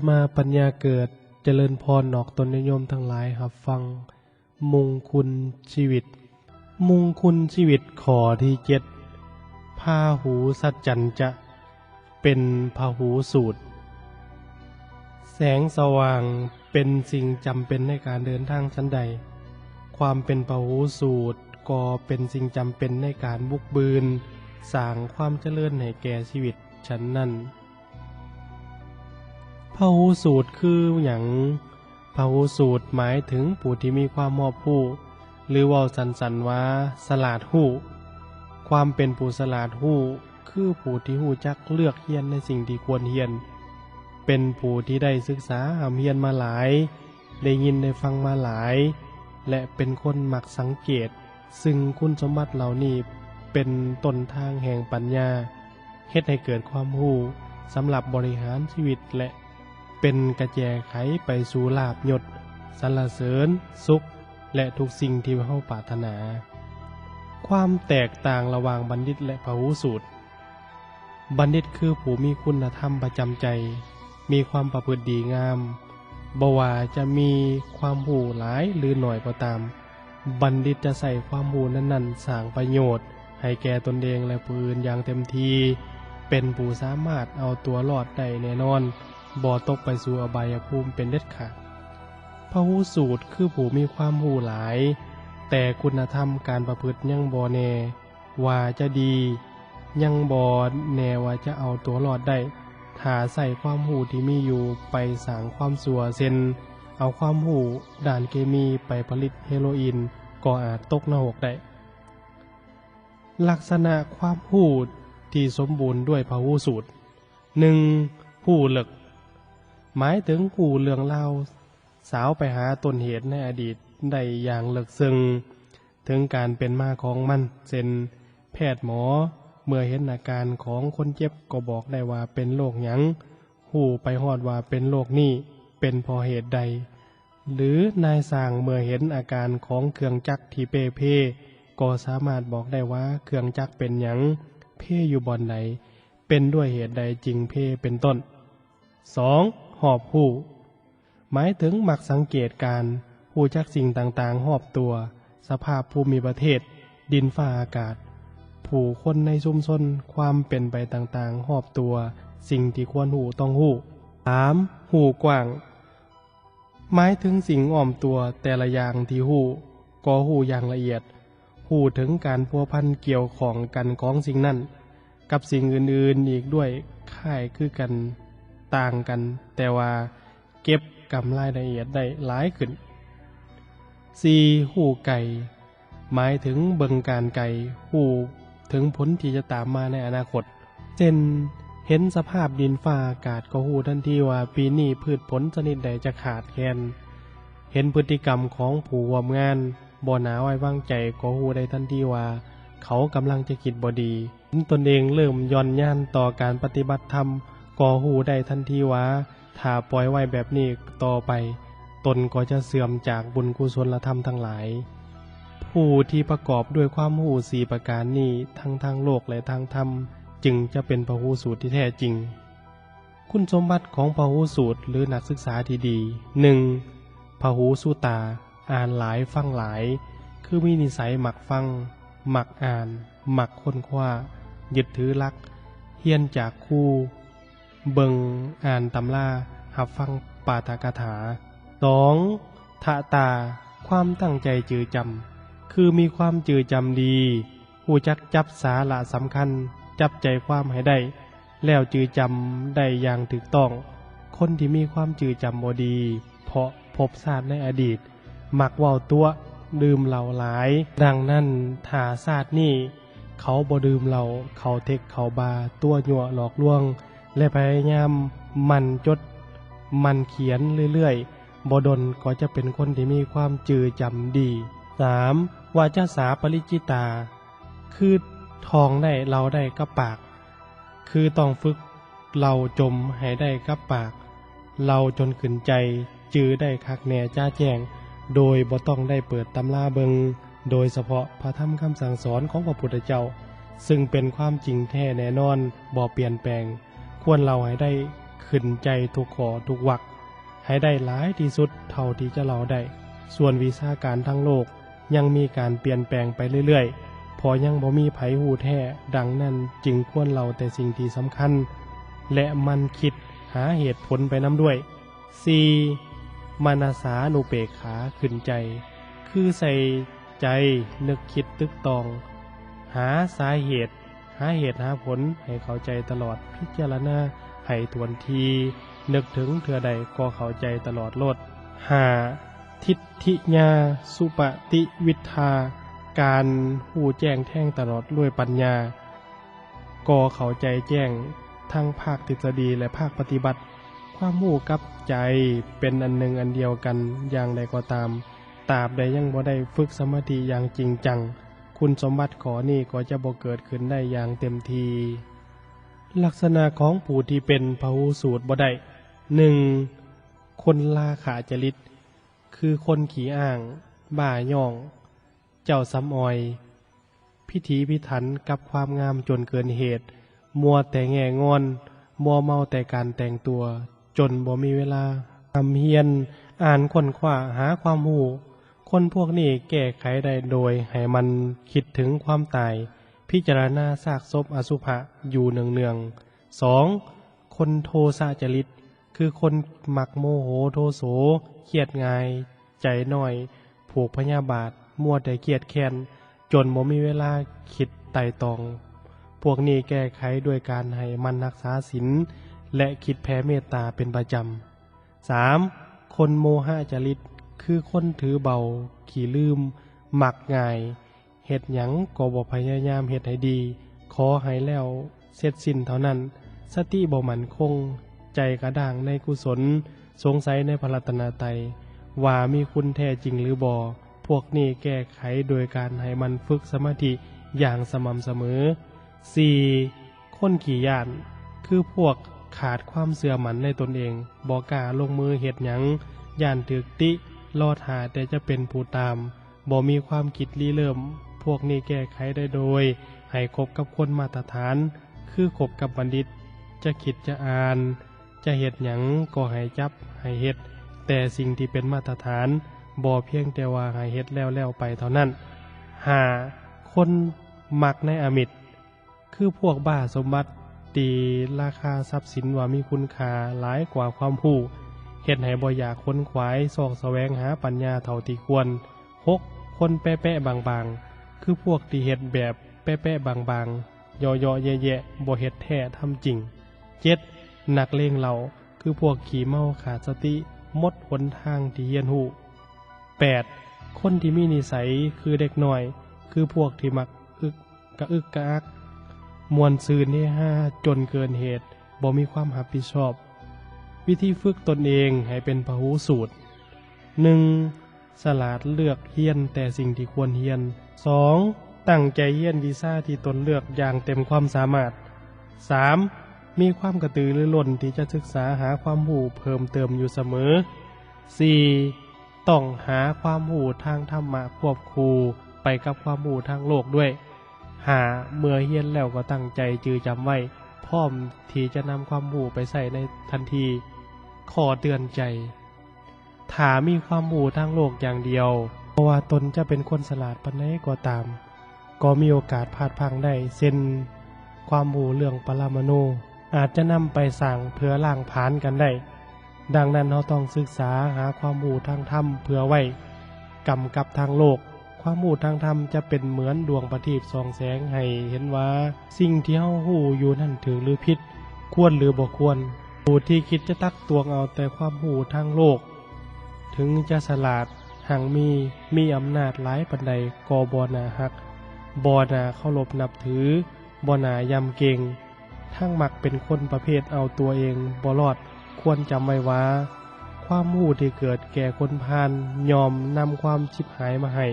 ມາປັນຍາເກີດ ຈະເລີນພອນອອກຕົນຍາດໂຍມທັງຫຼາຍຮັບຟັງມຸງຄຸນຊີວິດ. ມຸງຄຸນຊີວິດຂໍ້ທີເຈັດ ພາຫູສັດຈັນຈະ ເປັນພາຫູສູດ. ແສງສະຫວ່າງເປັນສິ່ງຈຳເປັນໃນການເດີນທາງສັນໃດ, ຄວາມເປັນພາຫູສູດກໍເປັນສິ່ງຈຳເປັນໃນການບຸກບືນ ສ້າງຄວາມຈະເລີນໃຫ້ແກ່ຊີວິດ. ສະນັ້ນ ພາຫູສູດຄືຫຍັງ? ພາຫູສູດໝາຍເຖິງຜູ້ທີ່ມີຄວາມຮອບຮູ້ ຫຼື ເວົ້າສັ້ນໆວ່າ ສະຫຼາດຮູ້. ຄວາມເປັນຜູ້ສະຫຼາດຮູ້ ຄືຜູ້ທີ່ຮູ້ຈັກເລືອກຮຽນໃນສິ່ງທີ່ຄວນຮຽນ, ເປັນຜູ້ທີ່ໄດ້ສຶກສາຮ່ຳຮຽນມາຫຼາຍ, ໄດ້ຍິນໄດ້ຟັງມາຫຼາຍ ແລະ ເປັນຄົນມັກສັງເກດ, ຊຶ່ງຄຸນສົມບັດເຫຼົ່ານີ້ເປັນຕົ້ນທາງແຫ່ງປັນຍາ, ເຮັດໃຫ້ເກີດຄວາມຮູ້ສຳລັບບໍລິຫານຊີວິດ ແລະ ເປັນກະແຈໄຂໄປສູ່ລາບຍົດ, ສັນລະເສີນ, ສຸກ ແລະ ທຸກສິ່ງທີ່ເຮົາປາດຖະໜາ. ຄວາມແຕກຕ່າງລະຫວ່າງບັນດິດ ແລະ ພາຫູສູດ. ບັນດິດຄືຜູ້ມີຄຸນນະທຳປະຈຳໃຈ, ມີຄວາມປະພຶດດີງາມ, ບໍ່ວ່າຈະມີຄວາມຮູ້ຫຼາຍ ຫຼື ໜ້ອຍກໍຕາມ, ບັນດິດຈະໃຊ້ຄວາມຮູ້ນັ້ນໆ ສ້າງປະໂຫຍດໃຫ້ແກ່ຕົນເອງ ແລະ ຜູ້ອື່ນຢ່າງເຕັມທີ່, ເປັນຜູ້ສາມາດເອົາຕົວລອດໄດ້ແນ່ນອນ, ບໍ່ຕົກໄປສູ່ອະບາຍະພູມເປັນເດັດຂາດ. ພາຫູສູດຄືຜູ້ມີຄວາມຮູ້ຫຼາຍ, ແຕ່ຄຸນນະທຳການປະພຶດຍັງບໍ່ແນ່ ວ່າຈະດີ, ຍັງບໍ່ແນ່ວ່າຈະເອົາຕົວລອດໄດ້ ຖ້າໃຊ້ຄວາມຮູ້ທີ່ມີຢູ່ໄປສ້າງຄວາມຊົ່ວ, ເຊັ່ນ ເອົາຄວາມຮູ້ດ້ານເຄມີໄປຜະລິດເຮໂຣອິນ ກໍອາດຕົກນະຮົກໄດ້. ລັກສະນະຄວາມຮູ້ທີ່ສົມບູນດ້ວຍພາຫູສູດ. ໜຶ່ງ, ຮູ້ເລິກ, ໝາຍເຖິງຮູ້ເລື່ອງລາວ ສາວໄປຫາຕົ້ນເຫດໃນອະດີດໄດ້ຢ່າງເລິກເຊິ່ງ ເຖິງການເປັນມາຂອງມັນ, ເຊັ່ນ ແພດໝໍເມື່ອເຫັນອາການຂອງຄົນເຈັບກໍບອກໄດ້ວ່າເປັນໂລກຫຍັງ, ຮູ້ໄປຮອດວ່າເປັນໂລກນີ້ເປັນເພາະເຫດໃດ, ຫຼື ນາຍຊ່າງເມື່ອເຫັນອາການຂອງເຄື່ອງຈັກທີ່ເປ່ເພ ກໍສາມາດບອກໄດ້ວ່າເຄື່ອງຈັກເປັນຫຍັງ, ເພຢູ່ບ່ອນໃດ, ເປັນດ້ວຍເຫດໃດຈຶ່ງເພ ເປັນຕົ້ນ. ສອງ, ຮອບຮູ້ ໝາຍເຖິງມັກສັງເກດການ, ຮູ້ຈັກສິ່ງຕ່າງໆຮອບຕົວ, ສະພາບພູມິປະເທດ, ດິນຟ້າອາກາດ, ຜູ້ຄົນໃນຊຸມຊົນ, ຄວາມເປັນໄປຕ່າງໆຮອບຕົວ, ສິ່ງທີ່ຄວນຮູ້ຕ້ອງຮູ້. ສາມ, ຮູ້ກວ້າງ ໝາຍເຖິງສິ່ງອ້ອມຕົວແຕ່ລະຢ່າງທີ່ຮູ້, ກໍຮູ້ຢ່າງລະອຽດ, ຮູ້ເຖິງການພົວພັນກ່ຽວຂ້ອງກັນຂອງສິ່ງນັ້ນກັບສິ່ງອື່ນໆອີກດ້ວຍ, ຄ້າຍຄືກັນ, ຕ່າງກັນ, ແຕ່ວ່າເກັບກຳລາຍລະອຽດໄດ້ຫຼາຍຂຶ້ນ. ສີ່, ຮູ້ໄກ ໝາຍເຖິງເບິ່ງການໄກ, ຮູ້ເຖິງຜົນທີ່ຈະຕາມມາໃນອະນາຄົດ. ເຊັ່ນ ເຫັນສະພາບດິນຟ້າອາກາດກໍຮູ້ທັນທີວ່າປີນີ້ພືດຜົນຊະນິດໃດຈະຂາດແຄນ, ເຫັນພຶດຕິກຳຂອງຜູ້ຮ່ວມງານບໍ່ໜ້າໄວ້ວາງໃຈກໍຮູ້ໄດ້ທັນທີວ່າເຂົາກຳລັງຈະຄິດບໍ່ດີ, ເຫັນຕົນເອງເລີ່ມຢ່ອນຍານຕໍ່ການປະຕິບັດທຳກໍຮູ້ໄດ້ທັນທີວ່າຖ້າປ່ອຍໄວ້ແບບນີ້ຕໍ່ໄປ ຕົນກໍຈະເສື່ອມຈາກບຸນກຸສົນລະທຳທັງຫຼາຍ. ຜູ້ທີ່ປະກອບດ້ວຍຄວາມຮູ້ສີ່ປະການນີ້ ທັງທາງໂລກ ແລະ ທາງທຳ ຈຶ່ງຈະເປັນພະຫູສູດທີ່ແທ້ຈິງ. ຄຸນສົມບັດຂອງພະຫູສູດ ຫຼື ນັກສຶກສາທີ່ດີ. ໜຶ່ງ, ພະຫູສຸຕາ, ອ່ານຫຼາຍ ຟັງຫຼາຍ, ຄືມີນິໄສມັກຟັງ, ມັກອ່ານ, ມັກຄົ້ນຄວ້າ, ຍຶດຖືຫຼັກ, ຮຽນຈາກຄູ, ເບິ່ງອ່ານຕຳລາ, ຮັບຟັງປາຖະກະຖາ. ສອງ, ທະຕາ, ຄວາມຕັ້ງໃຈຈື່ຈຳ, ຄືມີຄວາມຈື່ຈຳດີ, ຮູ້ຈັກຈັບສາລະສຳຄັນ, ຈັບໃຈຄວາມໃຫ້ໄດ້, ແລ້ວຈື່ຈຳໄດ້ຢ່າງຖືກຕ້ອງ. ຄົນທີ່ມີຄວາມຈື່ຈຳບໍ່ດີ ເພາະພົບຊາດໃນອະດີດ, ມັກເວົ້າຕົວະ, ດື່ມເຫຼົ້າຫຼາຍ. ດັ່ງນັ້ນ, ຖ້າຊາດນີ້ເຂົາບໍ່ດື່ມເຫຼົ້າ, ເຂົາເທັກເຂົາບາ, ຕົວະຍົວະຫຼອກລວງ ແລະ ພະຍາຍາມໝັ່ນຈົດ, ໝັ່ນຂຽນເລື້ອຍໆ, ບໍ່ດົນກໍຈະເປັນຄົນທີ່ມີຄວາມຈື່ຈຳດີ. ສາມ, ວາຈາສາປະລິຈິຕາ, ຄືທ່ອງໄດ້ເລົ່າໄດ້ກັບປາກ, ຄືຕ້ອງຝຶກເລົ່າຈົມໃຫ້ໄດ້ກັບປາກ, ເລົ່າຈົນຂຶ້ນໃຈ, ຈື່ໄດ້ຄັກແນ່ຈະແຈ້ງ, ໂດຍບໍ່ຕ້ອງໄດ້ເປີດຕຳລາເບິ່ງ, ໂດຍສະເພາະພະທຳຄຳສັ່ງສອນຂອງພະພຸດທະເຈົ້າ, ຊຶ່ງເປັນຄວາມຈິງແທ້ແນ່ນອນ, ບໍ່ປ່ຽນແປງ, ຄວນເລົ່າໃຫ້ໄດ້ ຂຶ້ນໃຈທຸກຂໍ້ທຸກວັກ ໃຫ້ໄດ້ຫຼາຍທີ່ສຸດເທົ່າທີ່ຈະເລົ່າໄດ້. ສ່ວນວິຊາການທາງໂລກຍັງມີການປ່ຽນແປງໄປເລື້ອຍໆ, ເພາະຍັງບໍ່ມີໃຜຮູ້ແທ້, ດັ່ງນັ້ນຈຶ່ງຄວນເລົ່າແຕ່ສິ່ງທີ່ສຳຄັນ ແລະ ໝັ່ນຄິດຫາເຫດຜົນໄປນຳດ້ວຍ. ສີ່, ມະນະສານຸເປກຂາຂຶ້ນໃຈ, ຄືໃສ່ໃຈນຶກຄິດຕຶກຕອງ, ຫາສາເຫດ, ຫາເຫດຫາຜົນໃຫ້ເຂົ້າໃຈຕະຫຼອດ, ພິຈາລະນາໃຫ້ຖ້ວນທີ, ນຶກເຖິງເທື່ອໃດກໍເຂົ້າໃຈຕະຫຼອດໂລດ. ຫ້າ, ທິດທິຍາສຸປະຕິວິດທາ, ການຮູ້ແຈ້ງແທງຕະຫຼອດດ້ວຍປັນຍາ. ກໍເຂົ້າໃຈແຈ້ງທັງພາກທິດສະດີ ແລະ ພາກປະຕິບັດ. ຄວາມຮູ້ກັບໃຈເປັນອັນໜຶ່ງອັນດຽວກັນ. ຢ່າງໃດກໍຕາມ, ຕາບໃດຍັງບໍ່ໄດ້ຝຶກສະມາທິຢ່າງຈິງຈັງ, ຄຸນສົມບັດຂໍ້ນີ້ກໍຈະບໍ່ເກີດຂຶ້ນໄດ້ຢ່າງເຕັມທີ່. ລັກສະນະຂອງຜູ້ທີ່ເປັນພະຫູສູດບໍ່ໄດ້. ໜຶ່ງ, ຄົນລາຄະຈະລິດ, ຄືຄົນຂີ້ອ້າງ, ບ້າຍ້ອງ, ເຈົ້າສຳອອຍ, ພິຖີພິຖັນກັບຄວາມງາມຈົນເກີນເຫດ, ມົວແຕ່ແງ່ງອນ, ມົວເມົາແຕ່ການແຕ່ງຕົວ, ຈົນບໍ່ມີເວລາຮ່ຳຮຽນ, ອ່ານ, ຄົ້ນຄວ້າ, ຫາຄວາມຮູ້. ຄົນພວກນີ້ແກ້ໄຂໄດ້ໂດຍໃຫ້ໝັ່ນຄິດເຖິງຄວາມຕາຍ, ພິຈາລະນາຊາກສົບອະສຸພະຢູ່ເນື່ອງໆ. ສອງ, ຄົນໂທສະຈະລິດ, ຄືຄົນມັກໂມໂຫໂທໂສ, ຄຽດງ່າຍ, ໃຈນ້ອຍ, ຜູກພະຍາບາດ, ມົວແຕ່ຄຽດແຄ້ນ, ຈົນບໍ່ມີເວລາຄິດໄຕ່ຕອງ. ພວກນີ້ແກ້ໄຂດ້ວຍການໃຫ້ໝັ່ນຮັກສາສິນ ແລະ ຄິດແຜ່ເມດຕາເປັນປະຈຳ. ສາມ, ຄົນໂມຫະຈະລິດ, ຄືຄົນຖືເບົາ, ຂີ້ລືມ, ມັກງ່າຍ, ເຮັດຫຍັງກໍບໍ່ພະຍາຍາມເຮັດໃຫ້ດີ, ຂໍໃຫ້ແລ້ວເສັດສິ້ນເທົ່ານັ້ນ. ສະຕິບໍ່ໝັ້ນຄົງ, ໃຈກະດ້າງໃນກຸສົນ, ສົງໄສໃນພະລັດຕະນະໄຕ ວ່າມີຄຸນແທ້ຈິງຫຼືບໍ່. ພວກນີ້ແກ້ໄຂໂດຍການໃຫ້ໝັ່ນຝຶກສະມາທິຢ່າງສະໝ່ຳສະເໝີ. ສີ່, ຄົນຂີ້ຢ້ານ, ຄືພວກຂາດຄວາມເຊື່ອໝັ້ນໃນຕົນເອງ, ບໍ່ກ້າລົງມືເຮັດຫຍັງ, ຢ້ານຖືກຕິ, ລໍຖ້າແຕ່ຈະເປັນຜູ້ຕາມ, ບໍ່ມີຄວາມຄິດລິເລີ່ມ. ພວກນີ້ແກ້ໄຂໄດ້ໂດຍໃຫ້ຄົບກັບຄົນມາດຕະຖານ, ຄືຄົບກັບບັນດິດ, ຈະຄິດຈະອ່ານ, ຈະເຮັດຫຍັງກໍໃຫ້ຈັບໃຫ້ເຮັດແຕ່ສິ່ງທີ່ເປັນມາດຕະຖານ, ບໍ່ພຽງແຕ່ວ່າໃຫ້ເຮັດແລ້ວໆໄປເທົ່ານັ້ນ. ຫ້າ, ຄົນມັກໃນອາມິດ, ຄືພວກບ້າສົມບັດ, ຕີລາຄາຊັບສິນວ່າມີຄຸນຄ່າຫຼາຍກວ່າຄວາມຮູ້, ເຮັດໃຫ້ບໍ່ຢາກຂົນຂວາຍຊອກສະແຫວງຫາປັນຍາເທົ່າທີ່ຄວນ. ຫົກ, ຄົນແປະໆບາງໆ, ຄືພວກທີ່ເຮັດແບບແປະໆບາງໆ, ເຍາະໆແຍະໆ, ບໍ່ເຮັດແທ້ທຳຈິງ. ເຈັດ, ນັກເລງເຫຼົ້າ, ຄືພວກຂີ້ເມົາຂາດສະຕິ, ໝົດຫົນທາງທີ່ຮຽນຮູ້. ແປດ, ຄົນທີ່ມີນິໄສຄືເດັກນ້ອຍ, ຄືພວກທີ່ມັກອຶກກະອຶກກະອັກ, ມ່ວນຊື່ນເຮຮາຈົນເກີນເຫດ, ບໍ່ມີຄວາມຮັບຜິດຊອບ. ວິທີຝຶກຕົນເອງໃຫ້ເປັນພະຫູສູດ. ໜຶ່ງ, ສະຫຼາດເລືອກຮຽນແຕ່ສິ່ງທີ່ຄວນຮຽນ. ສອງ, ຕັ້ງໃຈຮຽນວິຊາທີ່ຕົນເລືອກຢ່າງເຕັມຄວາມສາມາດ. ສາມ, ມີຄວາມກະຕືລືລົ້ນທີ່ຈະສຶກສາຫາຄວາມຮູ້ເພີ່ມເຕີມຢູ່ສະເໝີ. ສີ່, ຕ້ອງຫາຄວາມຮູ້ທາງທຳມະຄວບຄູ່ໄປກັບຄວາມຮູ້ທາງໂລກດ້ວຍ. ຫ້າ, ເມື່ອຮຽນແລ້ວກໍຕັ້ງໃຈຈື່ຈຳໄວ້, ພ້ອມທີ່ຈະນຳຄວາມຮູ້ໄປໃຊ້ໃນທັນທີ. ຂໍ້ເຕືອນໃຈ, ຖ້າມີຄວາມຮູ້ທາງໂລກຢ່າງດຽວ, ບໍ່ວ່າຕົນຈະເປັນຄົນສະຫຼາດປານໃດກໍຕາມ, ກໍມີໂອກາດພາດພລັ້ງໄດ້, ເຊັ່ນ ຄວາມຮູ້ເລື່ອງປະລະມະນູ ອາດຈະນຳໄປສ້າງເພື່ອລ້າງຜານກັນໄດ້. ດັ່ງນັ້ນ, ເຮົາຕ້ອງສຶກສາຫາຄວາມຮູ້ທາງທຳເພື່ອໄວ້ກຳກັບທາງໂລກ. ຄວາມຮູ້ທາງທຳຈະເປັນເໝືອນດວງປະທີບສ່ອງແສງໃຫ້ເຫັນວ່າ ສິ່ງທີ່ເຮົາຮູ້ຢູ່ນັ້ນຖືກຫຼືຜິດ, ຄວນຫຼືບໍ່ຄວນ. ຜູ້ທີ່ຄິດຈະຕັກຕວງເອົາແຕ່ຄວາມຮູ້ທາງໂລກ, ເຖິງຈະສະຫຼາດ, ຮັ່ງມີ, ມີອຳນາດຫຼາຍປານໃດ, ກໍບໍ່ໜ້າຮັກ, ບໍ່ໜ້າເຄົາລົບນັບຖື, ບໍ່ໜ້າຢຳເກງ. ທັງມັກເປັນຄົນປະເພດເອົາຕົວເອງບໍ່ລອດ. ຄວນຈຳໄວ້ວ່າ ຄວາມຮູ້ທີ່ເກີດແກ່ຄົນພານຍ່ອມນຳຄວາມຊິບຫາຍມາໃຫ້,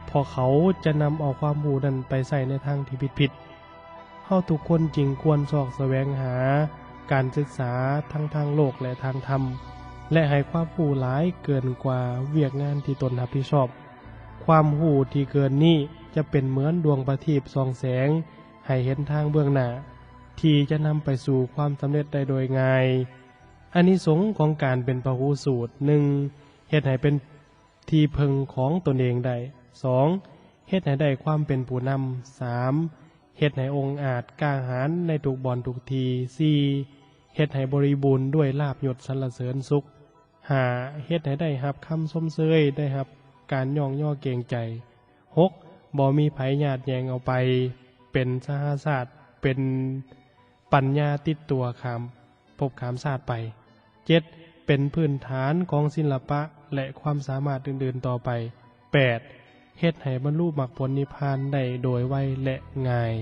ເພາະເຂົາຈະນຳເອົາຄວາມຮູ້ນັ້ນໄປໃຊ້ໃນທາງທີ່ຜິດໆ. ເຮົາທຸກຄົນຈຶ່ງຄວນຊອກສະແຫວງຫາການສຶກສາທັງທາງໂລກ ແລະ ທາງທຳ, ແລະ ໃຫ້ຄວາມຮູ້ຫຼາຍເກີນກວ່າວຽກງານທີ່ຕົນຮັບຜິດຊອບ. ຄວາມຮູ້ທີ່ເກີນນີ້ຈະເປັນເໝືອນດວງປະທີບສ່ອງແສງໃຫ້ເຫັນທາງເບື້ອງໜ້າ. ທີ່ຈະນຳໄປສູ່ຄວາມສຳເລັດໄດ້ໂດຍງ່າຍ. ອານິສົງຂອງການເປັນພະຫູສູດ ໜຶ່ງ ເຮັດໃຫ້ເປັນທີ່ເພິ່ງຂອງຕົນເອງໄດ້. ສອງ ເຮັດໃຫ້ໄດ້ຄວາມເປັນຜູ້ນຳ. ສາມ ເຮັດໃຫ້ອົງອາດກ້າຫານໃນທຸກບ່ອນທຸກທີ່. ສີ່ ເຮັດໃຫ້ບໍລິບູນດ້ວຍລາບຍົດສັນລະເສີນສຸກ. ຫ້າ ເຮັດໃຫ້ໄດ້ຮັບຄຳຊົມເຊີຍ, ໄດ້ຮັບການຍ້ອງຍໍເກງໃຈ. ຫົກ ບໍ່ມີໃຜຍາດແຍ່ງເອົາໄປ, ເປັນສະຫາຊາດ, ເປັນປັນຍາຕິດຕົວຂ້າມພົບຂ້າມຊາດໄປ. ເຈັດ ເປັນພື້ນຖານຂອງສິລະປະ ແລະ ຄວາມສາມາດອື່ນໆຕໍ່ໄປ. ແປດ ເຮັດໃຫ້ບັນລຸມັກຜົນນິບພານໄດ້ໂດຍໄວ ແລະ ງ່າຍ.